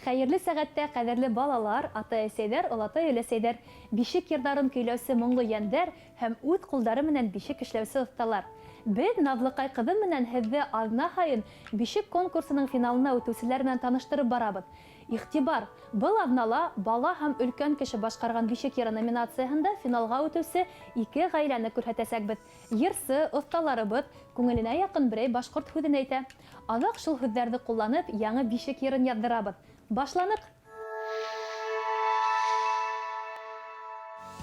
Хәерле сәғәттә, ҡәҙерле балалар, атай-әсәйҙәр, олатай-өләсәйҙәр, бишек йырҙарын көйләүсе моңло йәндәр һәм үҙ ҡулдары менән бишек эшләүсе оҫталар. Беҙ Наҙлыҡай ҡыҙым менән һеҙҙе аҙна һайын бишек конкурсының финалына үтеүселәр менән таныштырып барабыҙ. Игътибар! Был аҙнала Бала һәм өлкән кеше башҡарған бишек йыры номинацияһында финалға үтеүсе ике гаиләне күрһәтәсәкбеҙ. Йырсы, оҫталарыбыҙ күңеленә яҡын берәй башҡорт һүҙен әйтә. Аҙаҡ шул һүҙҙәрҙе ҡулланып, яңы бишек йырын яҙҙырабыҙ. Башланыҡ!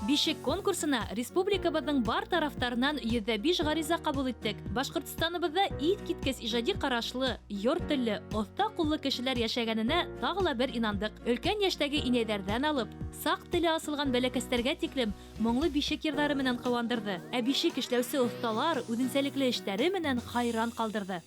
Бишек конкурсына республикабыҙҙың бар тарафтарынан 105 ғариза ҡабул иттек. Башҡортостаныбыҙҙа иҫ киткес ижади ҡарашлы, йор телле, оҫта ҡуллы кешеләр йәшәгәненә тағы ла бер инандыҡ. Өлкән йәштәге инәйҙәрҙән алып, саҡ теле асылған бәләкәстәргә тиклем моңло бишек йырҙары менән ҡыуандырҙы. Ә бишек эшләүсе оҫталар үҙенсәлекле эштәре менән хайран ҡалдырҙы.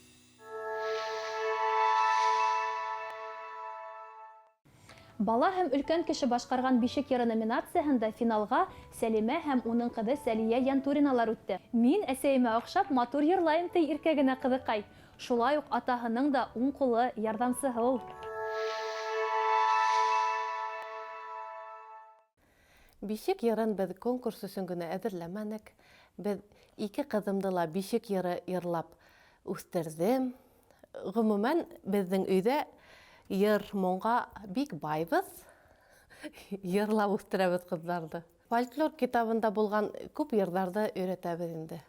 Бала һәм өлкән кеше башҡарған бишек йыры номинацияһында финалға Сәлимә һәм уның ҡыҙы Сәлиә Янтуриналар үтте. Мин әсәйемә оҡшап матур йырлайым, ти иркә генә ҡыҙыҡай. Шулай уҡ атаһының да уң ҡулы, ярҙамсыһы ул. Бишек йырын беҙ конкурс өсөн генә әҙерләмәнек. Беҙ ике ҡыҙымды ла бишек йыры йырлап үҫтерҙем. Ғөмүмән, беҙҙең өйҙә йыр-моңға бик байбыҙ. Йырлап үҫтерәбеҙ ҡыҙҙарҙы. Фольклор китабында булған күп йырҙарҙы өйрәтәбеҙ инде.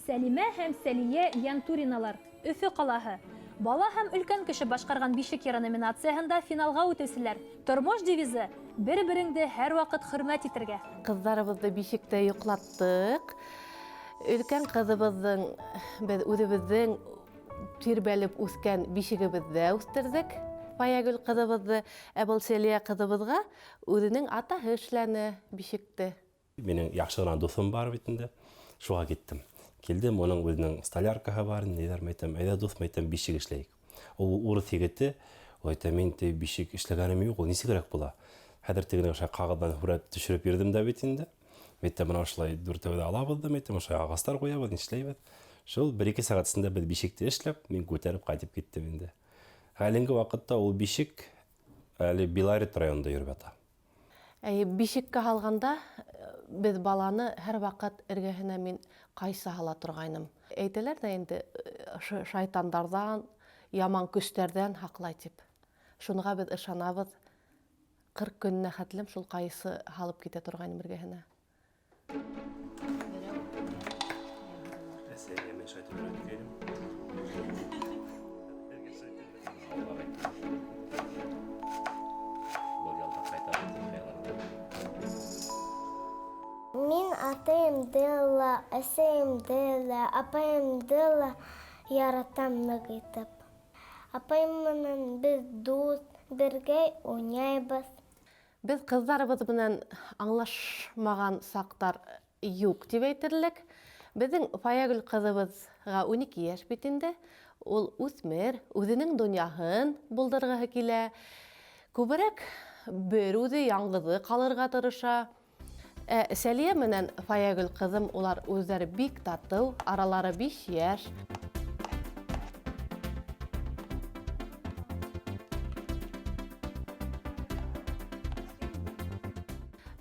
Сәлимә һәм Сәлиә Янтуриналар, Өфө ҡалаһы. Бала һәм өлкән кеше башҡарған бишек йыры номинацияһында финалға үтеүселәр. Тормош девизы, бер-береңде һәрваҡыт хөрмәт итергә. Ҡыҙҙарыбыҙҙы бишектә йоҡлаттыҡ. Өлкән ҡыҙыбыҙҙың беҙ үҙебеҙҙең тирбәлеп үҫкән бишегебеҙҙә үҫтерҙек Фаягөл ҡыҙыбыҙҙы. Ә был Сәлиә ҡыҙыбыҙға үҙенең атаһы эшләне бишекте. Минең яҡшы ғына дуҫым бар бит инде. Шуға киттем. Килдем, уның үҙенең столяркаһы бар, ниҙәр мәйтәм, әйҙә дуҫ мәйтәм, бишек эшләйек. Ул урыҫ егете, ул әйтә, мин ти бишек эшләгәнем юҡ, ул нисегерәк була? Хәҙер тегене ошо ҡағыҙҙан һүрәт төшөрөп бирҙем дә бит инде. Мәйтәм, бына ошолай дүртәүҙе алабыҙ да, мәйтәм, ошолай ағастар ҡуябыҙ, нишләйбеҙ? Шул бер-ике сәғәт эсендә беҙ бишекте эшләп, мин күтәреп ҡайтып киттем инде. Әлеңге ваҡытта ул бишек әле Белорет районында йөрөп ята. Әйе, бишеккә һалғанда беҙ баланы һәр ваҡыт эргәһенә мин ҡайсы һала торғайным. Әйтәләр ҙә инде, шайтандарҙан, яман көстәрҙән һаҡлай тип. Шунға беҙ ышанабыҙ. 40 көнөнә хәтлем шул ҡайсы һалып китә торғайным эргәһенә. Мин атайымды ла, әсәйемде лә, апайымды ла яратам ныҡ итеп. Апайым менән беҙ дуҫ, бергә уйнайбыҙ. Беҙ ҡыҙҙарыбыҙ менән аңлашмаған саҡтар юҡ тип әйтерлек. Беҙҙең Фаягөл ҡыҙыбыҙға 12 йәш бит инде. Ул үҫмер, үҙенең донъяһын булдырғыһы килә. Күберәк бер үҙе яңғыҙы ҡалырға тырыша. Ә Сәлиә менән Фаягөл ҡыҙым улар үҙҙәре бик татыу, аралары 5 йәш.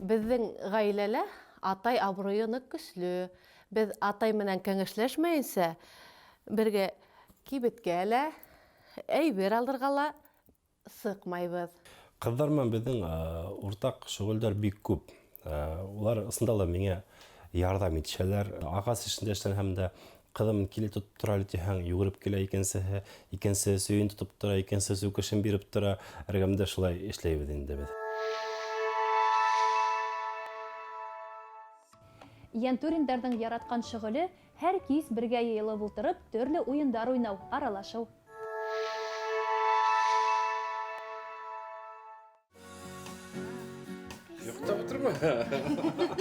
Беҙҙең ғаиләлә атай абруйы ныҡ көслө. Беҙ атай менән кәңәшләшмәйенсә Бергә кибеткә лә, әйбер алырға ла сыҡмайбыҙ. Ҡыҙҙар менән беҙҙең уртаҡ шөғөлдәр бик күп. Улар ысында ла миңә ярҙам итешәләр. Ағас эшендә эшләнһәм дә, ҡыҙым киле тотоп тора әле тиһәң, йүгереп килә икенсеһе, икенсеһе сөйөн тотоп тора, икенсеһе сүкешен биреп тора. Эргәмдә шулай эшләйбеҙ инде беҙ. Йәнтүриндарҙың яратҡан шөғөлө һәр кис бергә йыйылып ултырып, төрлө уйындар уйнау, аралашыу. Йоҡлап ултырма.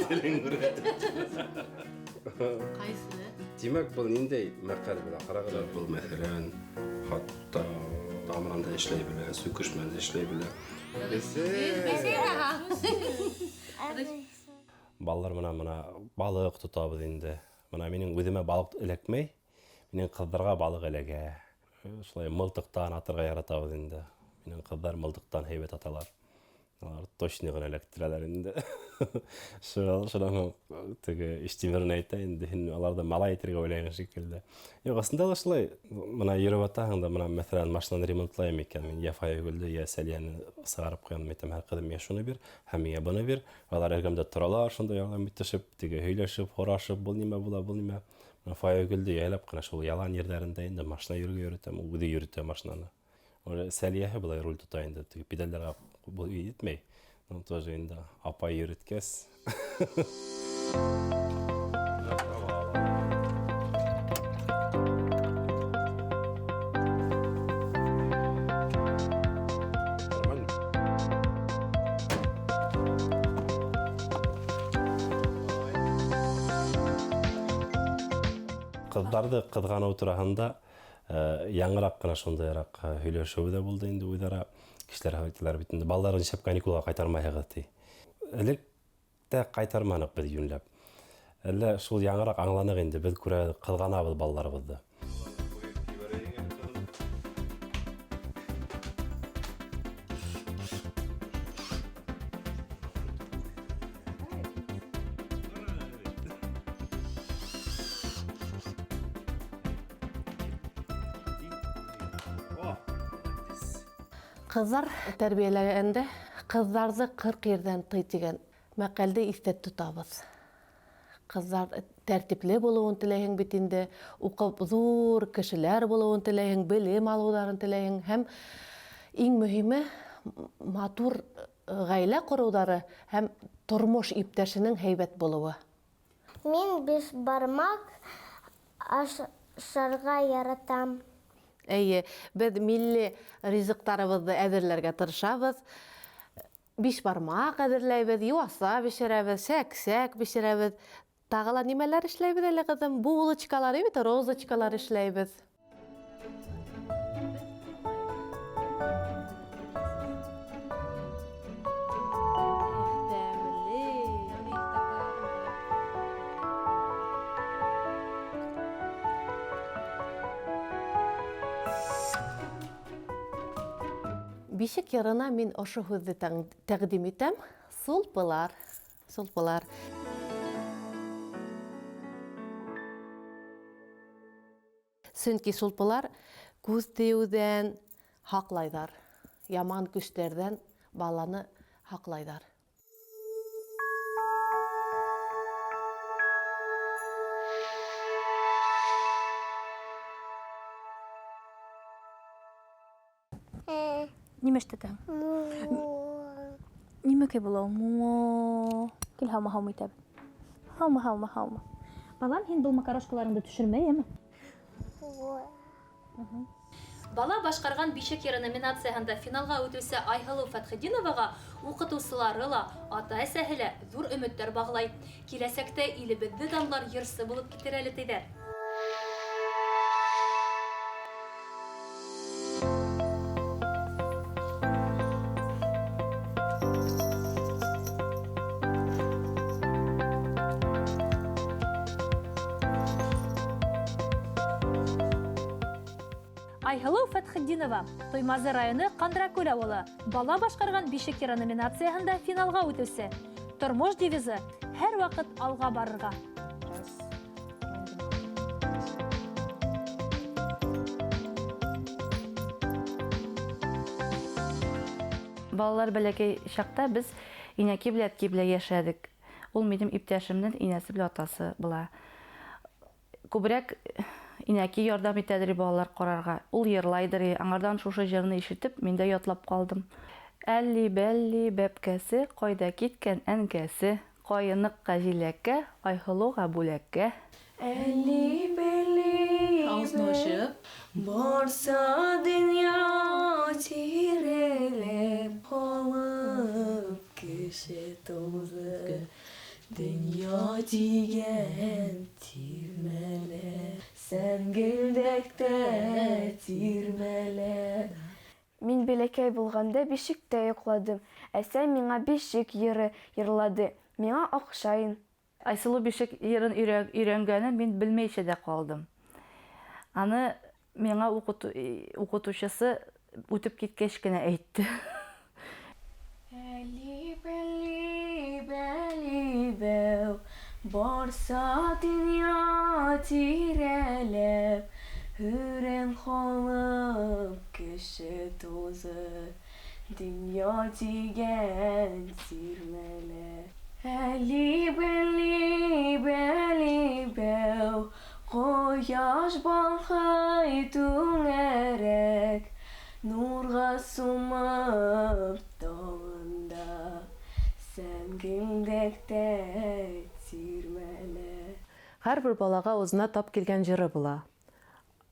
Телең күрһәтеп. Ҡайсы? Тимәк, был ниндәй мәҡәл була? Ҡарағыҙ, был мәҫәлән, хатта тамырын да эшләй белә, сүкеш менән дә эшләй белә. Балалар менән мына балыҡ тотабыҙ инде. Мына минең үҙемә балыҡ эләкмәй, минең ҡыҙҙарға балыҡ эләгә. Шулай мылтыҡтан атырға яратабыҙ инде. Минең ҡыҙҙар мылтыҡтан һәйбәт аталар. Алар точно ғына эләктерәләр инде. Шунан һуң теге Иштимерен әйтә инде, һин аларҙы малай итергә уйлайһың шикелле. Юҡ, ысында ла шулай, мына йөрөп атаһың да, мына мәҫәлән, машинаны ремонтлайым икән, мин йә Фаягөлдө, йә Сәлиәне сығарып ҡуям, әйтәм, һәр ҡыҙым, миңә шуны бир, һәм миңә быны бир. Алар эргәмдә торалар, шунда ярҙам итешеп, теге һөйләшеп, һорашып, был нимә була, был нимә. Мына Фаягөлдө йәйләп ҡына шул ялан ерҙәрендә инде машина йөргә йөрөтәм, ул үҙе йөрөтә машинаны. Сәлиәһе былай руль тота инде, теге педалдарға был етмәй. Ну, тоже инде апай йөрөткәс. Ҡыҙҙарҙы ҡыҙғаныу тураһында яңыраҡ ҡына шундайыраҡ һөйләшеү ҙә булды инде үҙ-ара. Кешеләр әйтәләр бит инде, балаларҙы нишләп каникулға ҡайтармайһығыҙ ти. Элек тә ҡайтарманыҡ беҙ йүнләп. Әллә шул яңыраҡ аңланыҡ инде, беҙ күрә ҡыҙғанабыҙ балаларыбыҙҙы. Ҡыҙҙар тәрбиәләгәндә ҡыҙҙарҙы 40 ерҙән тый тигән мәҡәлде иҫтә тотабыҙ. Ҡыҙҙар тәртипле булыуын теләйһең бит инде, уҡып ҙур кешеләр булыуын теләйһең, белем алыуҙарын теләйһең һәм иң мөһиме матур ғаилә ҡороуҙары һәм тормош иптәшенең һәйбәт булыуы. Мин бишбармаҡ ашарға яратам. Эйе, беҙ милли ризыҡтарыбыҙҙы әҙерләргә тырышабыҙ. Бишбармаҡ әҙерләйбеҙ, йыуаса бешерәбеҙ, сәк-сәк бешерәбеҙ. Тағы ла нимәләр эшләйбеҙ әле, ҡыҙым? Булочкалар, бит, розочкалар эшләйбеҙ. Бишек йырына мин ошо һүҙҙе тәҡдим итәм. Сулпылар, сулпылар. Сөнки сулпылар күҙ тейеүҙән һаҡлайҙар, яман көстәрҙән баланы һаҡлайҙар. Нимә эшләтәһең? Нимәкәй була ул? Мо. Кил, һаумы, һаумы итәбеҙ. Һаумы, һаумы, һаумы. Балам, һин был макарошкаларыңды төшөрмә, йәме? Бала башҡарған бишек йыры номинацияһында финалға үтеүсе Айһылыу Фәтхетдиноваға уҡытыусылары ла, ата-әсәһе лә ҙур өмөттәр бағлай. Киләсәктә илебеҙҙе данлар йырсы булып китер әле тиҙәр. Айһылыу Фәтхетдинова, Туймазы районы Ҡандракүл ауылы, бала башҡарған бишек йыры номинацияһында финалға үтеүсе. Тормош девизы һәр ваҡыт алға барырға. Балалар бәләкәй чакта без инәки белән әткәй белән яшәдек. Ул минем иптәшемнең инәсе белән атасы була. Күбрәк инәки ярдәм итәдер балалар карарга. Ул йырлайдыр, аңардан шушы җырны ишетеп, мин дә ятлап калдым. Әлли-бәлли бәбкәсе, кайда киткән әнкәсе? Каеныкка җиләккә, Айһылуга бүләккә. Әлли-бәлли Авызны ачып. Барса дөнья тирәләп Халык кеше тузы Дөнья дигән тирмәлә Сәнгелдәктә тирмәлә. Мин бәләкәй булганда бишектә йокладым. Әсәй миңа бишек йыры йырлады. Миңа охшайн. Айсылу бишек йырын өйрәнгәнен мин белмәйчә дә калдым. Аны миңа укытучысы үтеп киткәч кенә әйтте. Әлли-бәлли, бәли-бәү, барса дөнья тирәләп, Һүрән халык кеше тузы, дөнья дигән тирмәлә. Әлли-бәлли, бәли-бәү, кояш балкый түңәрәк, Нурга сумып таңында, сәнгелдәктә тирмәлә. Һәрбер балага үзенә тап килгән җыры була.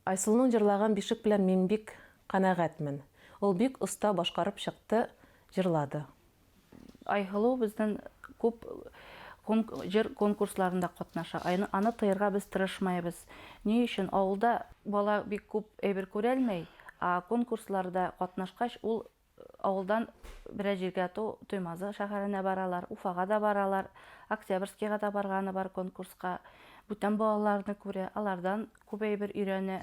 Айсылуның җырлаган бишек белән мин бик канәгатьмен. Ул бик оста башкарып чыкты, җырлады. Айһылу безнең күп җыр конкурсларында катнаша. Аны тыярга без тырышмайбыз. Ни өчен? Авылда бала бик күп әйбер күрәлмәй, ә конкурсларда катнашкач, ул авылдан берәр җиргә Туймазы шәһәренә баралар, Уфага да баралар, Октябрьскийга да барганы бар конкурска. Бүтән балаларны күрә, алардан күп әйбер өйрәнә.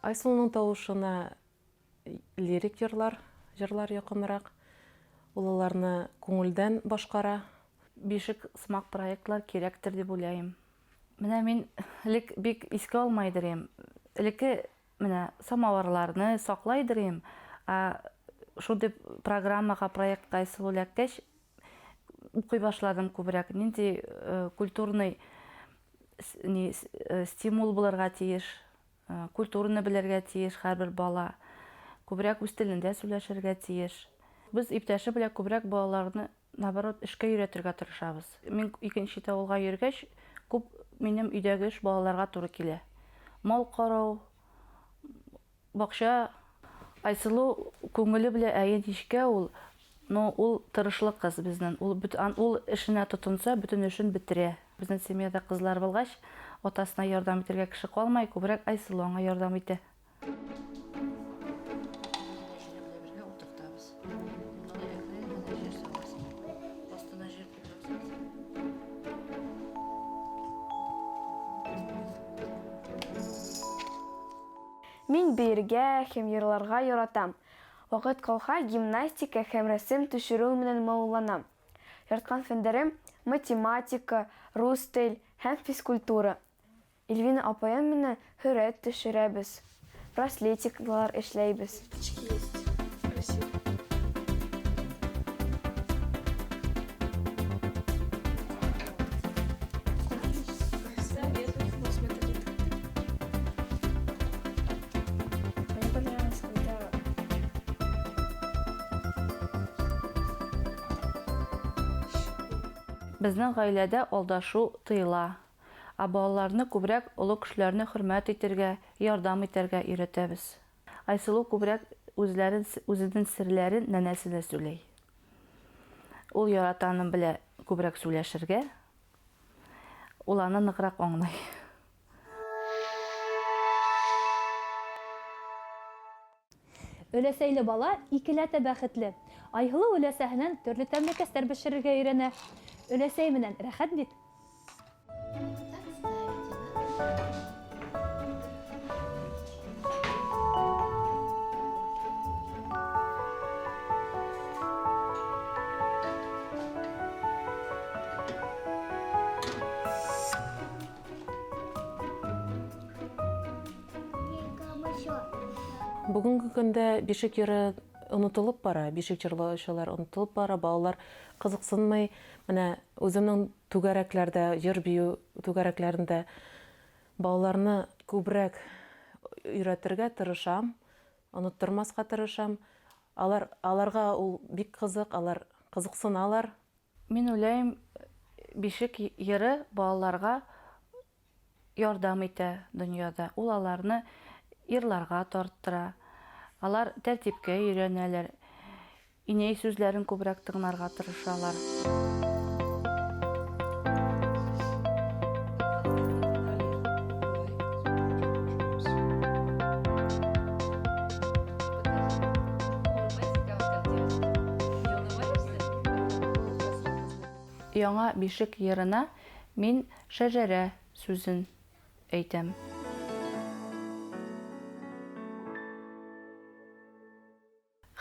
Айсылуның тавышына лирик йырлар, җырлар якынрак. Ул аларны күңелдән башкара. Бишек сымак проектлар кирәктер дип уйлайым. Менә мин элек бик искә алмайдыр идем. Элекке менә самавырларны саклайдыр идем. Ә шундый программага, проектка Айсылу эләккәч, укый башладым күбрәк. Нинди культурный стимул булырга тиеш, культураны белергә тиеш һәрбер бала. Күбрәк үз телендә сөйләшергә тиеш. Без иптәше белән күбрәк балаларны, наоборот, эшкә өйрәтергә тырышабыз. Мин икенче авылга йөргәч, күп минем өйдәге эш балаларга туры килә. Мал карау, бакча. Айсылу күңеле белән әйе нечкә ул, но ул тырышлы кыз безнең. Ул ул эшенә тотынса, бөтен эшен бетерә. Безнең семьяда кызлар булгач, атасына ярдәм итәргә кеше калмай, күбрәк Айсылу аңа ярдәм итә. Мин биергә һәм йырларга яратам. Вакыт калһа, гимнастика һәм рәсем төшерү менән мавыкланам. Яраткан фәннәрем математика, рус тел һәм физкультура. Эльвина апаем менән һүрәт төшерәбез, браслетиклар эшләйбез. Есть. Красиво. Мне понравилось, когда Безнең гаиләдә алдашу тыела. Ә балаларны күбрәк олы кешеләрне хөрмәт итәргә, ярдәм итәргә өйрәтәбез. Айсылу күбрәк үзләрен, үзенең серләрен нәнәсенә сөйли. Ул ярата аның белән күбрәк сөйләшергә. Ул аны ныграк аңлый. Өләсәйле бала икеләтә бәхетле. Айһылу өләсәһенән төрле тәмлекәсләр бешерергә өйрәнә. Өләсәй менән рәхәт бит. Бүгенге көндә бишек йыры онотолоп бара, бишек йырлаучылар онотолоп бара, балалар кызыксынмый. Менә үземнең түгәрәкләрдә, җыр-бию түгәрәкләрендә балаларны күбрәк өйрәтергә тырышам, оныттырмаска тырышам. Алар, аларга ул бик кызык, алар кызыксыналар. Мин уйлайм, бишек йыры балаларга ярдәм итә дөньяда. Ул аларны йырларга тарттыра. Алар тәртипкә өйрәнәләр. Инәй сүзләрен күбрәк тыңларга тырышалар. Яңа бишек йырына мин шәҗәрә сүзен әйтәм.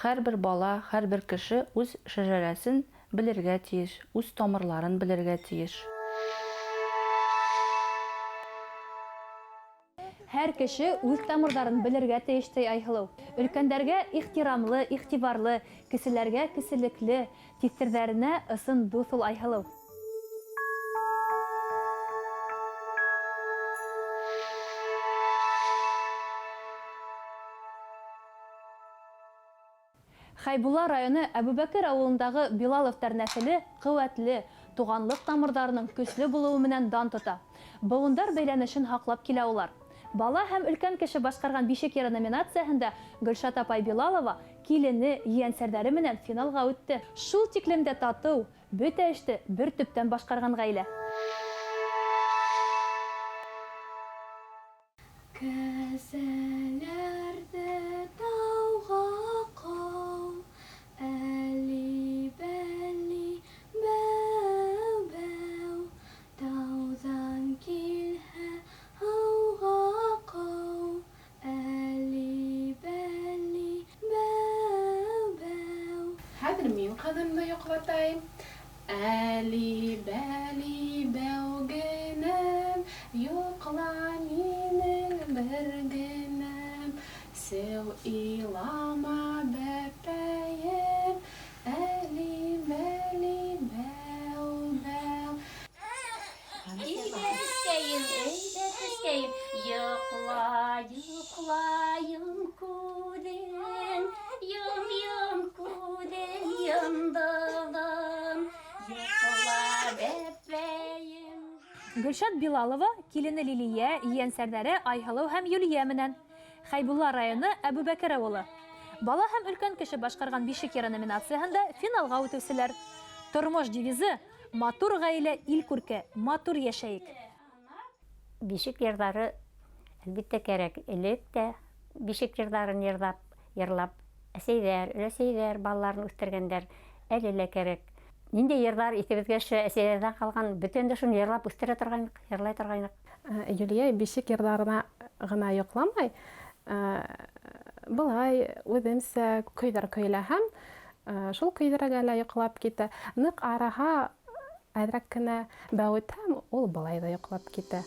Һәрбер бала, һәрбер кеше үз шәҗәрәсен белергә тиеш, үз тамырларын белергә тиеш. Һәр кеше үз тамырларын белергә тиеш, ди Айһылу. Өлкәннәргә ихтирамлы, игътибарлы, кешеләргә кешелекле, типтерҙәренә ысын дуҫ ул Айһылыу. Хәйбулла районы Әбүбәкер ауылындағы Билаловтар нәҫеле ҡеүәтле, туғанлыҡ тамырҙарының көслө булыуы менән дан тота. Быуындар бәйләнешен һаҡлап килә улар. Бала һәм өлкән кеше башҡарған бишек йыры номинацияһында Гөлшат апай Билалова килене, ейәнсәрҙәре менән финалға үтте. Шул тиклем дә татыу, бөтә эште бер төптән башҡарған ғаилә. Кәзәләрҙе тауға ҡыу, әли-бәли, бәү-бәү, тауҙан килһә һыуға ҡыу, әли-бәли, бәү-бәү. Хәҙер мин ҡыҙымды йоҡлатайым. Әли-бәли, бәүгенәм, йоҡла минең бергенәм. Сеү илама бәпәйем, әли-бәли, бәү-бәү. Әйҙә, төскәйем, әйҙә, төскәйем, йоҡла, йоҡла, йом күҙең, йом, йом күҙең, йомдолом, йоҡла, бәпәйем. Гөлшат Билалова, килене Лилиә, ейәнсәрҙәре Айһылыу һәм Юлия менән. Хәйбулла районы Әбүбәкер ауылы. Бала һәм өлкән кеше башҡарған бишек йыры номинацияһында финалға үтеүселәр. Тормош девизы матур ғаилә ил күрке, матур йәшәйек. Бишек йырҙары әлбиттә кәрәк. Элек тә бишек йырҙарын йырлап әсәйҙәр, өләсәйҙәр балаларын үҫтергәндәр, әле лә кәрәк. Ниндәй йырҙар иҫебеҙгә төшә, әсәйҙәрҙән ҡалған, бөтөн дә шуны йырлап үҫтерә торғайныҡ, йырлай торғайныҡ. Юлия бишек йырҙарына ғына йоҡламай, былай үҙемсә көйҙәр көйләһәм, шул көйҙәргә лә йоҡлап китә. Ныҡ араһа әҙерәк кенә бәүетһәм, ул былай ҙа йоҡлап китә.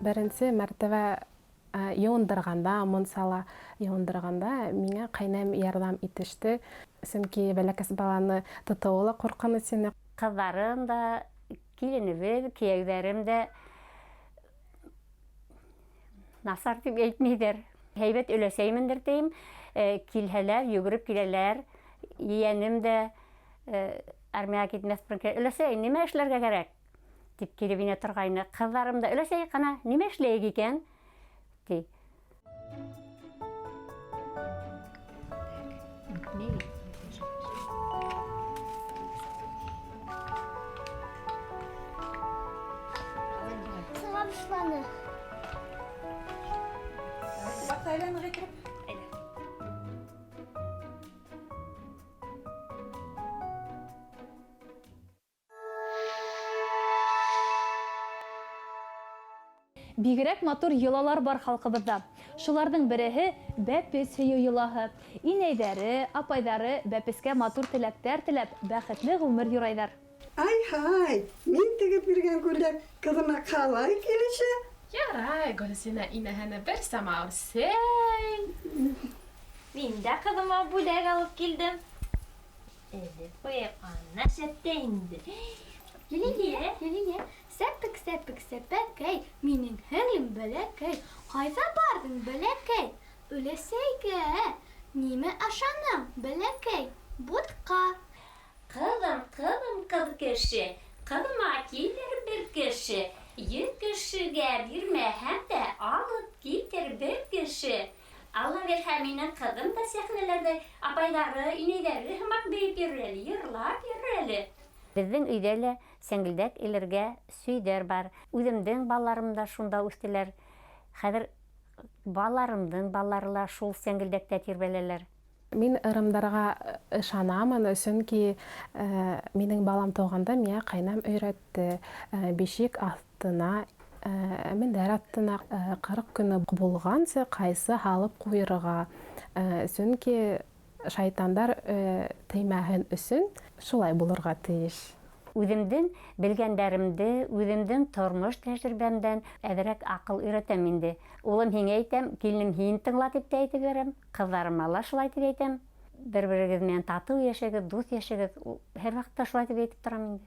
Беренсе мәртәбә йыуындырғанда, мунсала йыуындырғанда миңә ҡәйнәм ярҙам итеште. Сөнки бәләкәс баланы тотоуы ла ҡурҡыныс ине. Ҡыҙҙарым да, киленебеҙ, кейәүҙәрем дә насар тип әйтмәйҙәр. Һәйбәт өләсәймендер тием. Килһәләр, йүгереп киләләр. Ейәнем дә, армияға китмәҫ борон килә. Өләсәй, нимә эшләргә кәрәк? Тип килеп инә торғайны. Ҡыҙҙарым да, өләсәй, ҡана, нимә эшләйек икән? Ти. Сыға башланы. Бигерәк матур йолалар бар халҡыбыҙҙа. Шуларҙың береһе, бәпес һөйөү йолаһы. Инәйҙәре, апайҙары бәпескә матур теләктәр теләп, бәхетле ғүмер юрайҙар. Ай-һай, мин тегеп биргән күлдәк кызыма калай килешә? Ярай, Гөлсинә инәһенә бер самауыр сәй. Мин дә кызыма бүләк алып килдем. Элеп куйыйк, ана шәп тә инде. Лилия, Лилия, сәпек, сәпек, сәпәкәй, минең һеңлем бәләкәй, кайҙа барҙың, бәләкәй? Өләсәйгә. Нимә ашаның, бәләкәй? Бутҡа. Ҡыҙым, ҡыҙым, ҡыҙ кеше, Ҡыҙыма килер бер кеше, Йөҙ кешегә бирмәһәм дә, Алып китер бер кеше. Алла бирһә, минең ҡыҙым да сәхнәләрҙә апайҙары, инәйҙәре һымаҡ бейеп йөрөр әле, йырлап йөрөр әле. Беҙҙең өйҙә лә сәңгелдәк элергә сөйҙәр бар. Үҙемдең балаларым да шунда үҫтеләр. Хәҙер балаларымдың балалары ла шул сәңгелдәктә тирбәләләр. Мин ырымдарға ышанамын, сөнки минең балам тыуғанда миңә ҡәйнәм өйрәтте. Бишек аҫтына, мендәр аҫтына 40 көнө булғансы ҡайсы һалып ҡуйырға. Сөнки шайтандар теймәһен өсөн шулай булырға тейеш. Үҙемдең белгәндәремде, үҙемдең тормош тәжрибәмдән әҙерәк аҡыл өйрәтәм инде. Улым, һиңә әйтәм, киленем, һин тыңла тип тә әйтеп йөрөм. Ҡыҙҙарыма ла шулай тип әйтәм. Бер-берегеҙ менән татыу йәшәгеҙ, дуҫ йәшәгеҙ. Һәр ваҡытта шулай тип әйтеп торам инде.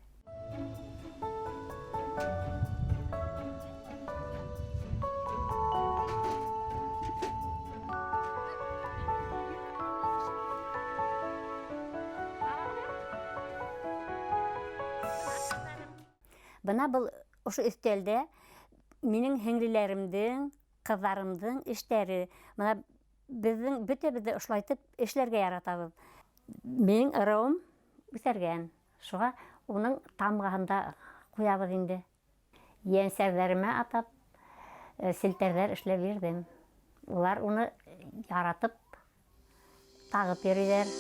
Бына был ошо өҫтәлдә минең һеңлеләремдең, ҡыҙҙарымдың эштәре. Бына беҙҙең бөтәбеҙ ҙә ошолайтып эшләргә яратабыҙ. Минең ырыуым үҫәргән. Шуға уның тамғаһын да ҡуябыҙ инде. Йәнсәрҙәремә атап, селтәрҙәр эшләп бирҙем. Улар уны яратып тағып йөрөйҙәр.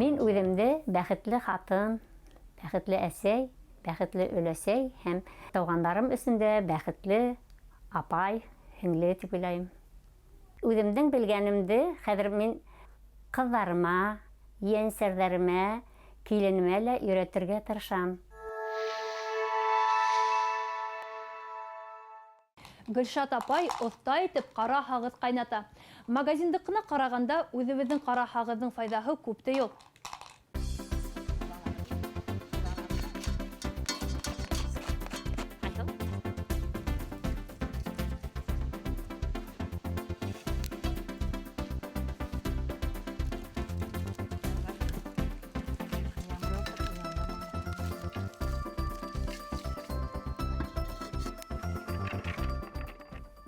Мин үҙемде бәхетле хатын, бәхетле әсәй, бәхетле өләсәй һәм тыуғандарым өсөн дә бәхетле апай, һеңле тип уйлайым. Үҙемдең белгәнемде хәҙер мин ҡыҙҙарыма, ейәнсәрҙәремә, киленемә лә өйрәтергә тырышам. Гөлшат апай оҫта итеп ҡара һағыҙ ҡайната. Магазиндыҡына ҡарағанда үҙебеҙҙең ҡара һағыҙҙың файҙаһы күп тә юҡ.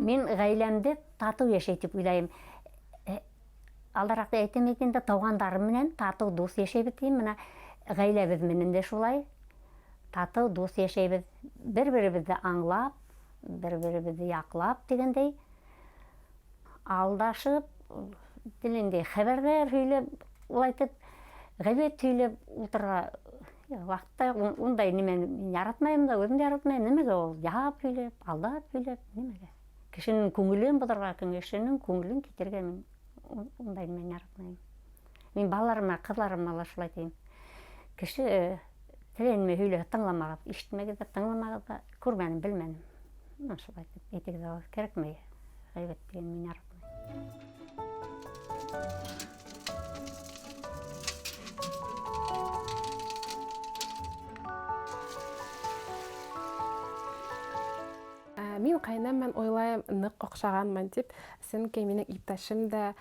Мин ғаиләмде татыу йәшәй тип уйлайым. Алдараҡ та әйтәм бит инде, тыуғандарым менән татыу дуҫ йәшәйбеҙ тием. Бына ғаиләбеҙ менән дә шулай татыу дуҫ йәшәйбеҙ. Бер-беребеҙҙе аңлап, бер-беребеҙҙе яҡлап тигәндәй, алдашып, телендә хәбәрҙәр һөйләп, улайтып, ғәйбәт һөйләп ултырырға ваҡытта юҡ. Ундай нимәне мин яратмайым да, үҙем дә яратмайым. Нимәгә ул яһап һөйләп, алдап һөйләп, нимәгә? Кешенең күңелен боҙорға, кешенең күңелен китергә мин ундай нимәне яратмайым. Мин балаларыма, ҡыҙҙарыма ла шулай тием. Кеше теләнмәй һөйләһә, тыңламағыҙ, ишетмәгеҙ ҙә, тыңламағыҙ ҙа, күрмәнем, белмәнем. Мына шулай тип әйтегеҙ ҙә кәрәкмәй. Ғәйбәт тигән мин яратмайым. Мин ҡәйнәм менән уйлайым, ныҡ оҡшағанмын тип, сөнки минең иптәшем дә,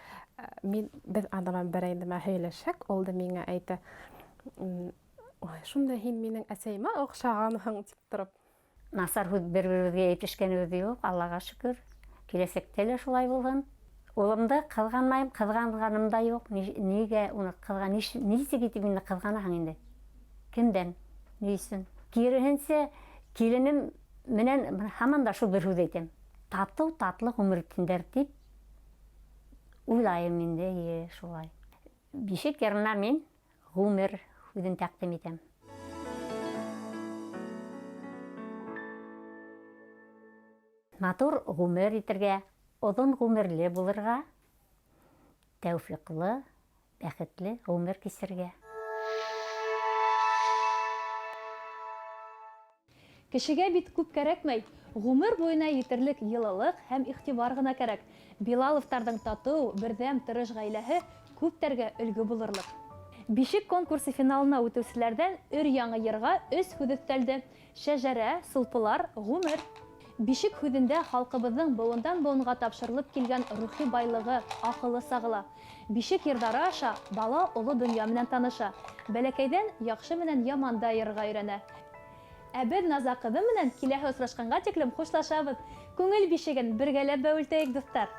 мин беҙ анаман берәй нәмә һөйләшһәк, ул да миңә әйтә, ой, шунда һин минең әсәйемә оҡшағанһың тип тороп. Насар һүҙ бер-беребеҙгә әйтешкәнебеҙ юҡ, Аллаға шөкөр. Киләсәктә лә шулай булһын. Улымды ҡыҙғанмайым, ҡыҙғанғаным да юҡ. Нигә уны ҡыҙған, нисек итеп мине ҡыҙғанаһың инде? Кемдән? Ни өсөн? Киреһенсә, киленем менән һаман да шул бер һүҙ әйтәм. Татыу, татлы ғүмер итһендәр тип уйлайым инде, эйе, шулай. Бишек йырына мин ғүмер һүҙен тәҡдим итәм. Матур ғүмер итергә, оҙон ғүмерле булырға, тәүфиҡлы, бәхетле ғүмер кисергә. Кешегә бит күп кәрәкмәй, ғүмер буйына етерлек йылылыҡ һәм иғтибар ғына кәрәк. Билаловтарҙың татыу, берҙәм, тырыш ғаиләһе күптәргә өлгө булырлыҡ. Бишек конкурсы финалына үтеүселәрҙән өр-яңы йырға өс һүҙ өҫтәлде: шәжәрә, сулпылар, ғүмер. Бишек һүҙендә халҡыбыҙҙың быуындан-быуынға тапшырылып килгән рухи байлығы, аҡылы сағыла. Бишек йырҙары аша бала оло донъя менән таныша, бәләкәйҙән яҡшы менән яманды айырырға өйрәнә. Ә беҙ Наза ҡыҙы менән киләһе осрашҡанға тиклем хушлашабыҙ. Күңел бишеген бергәләп бәүелтәйек, дуҫтар!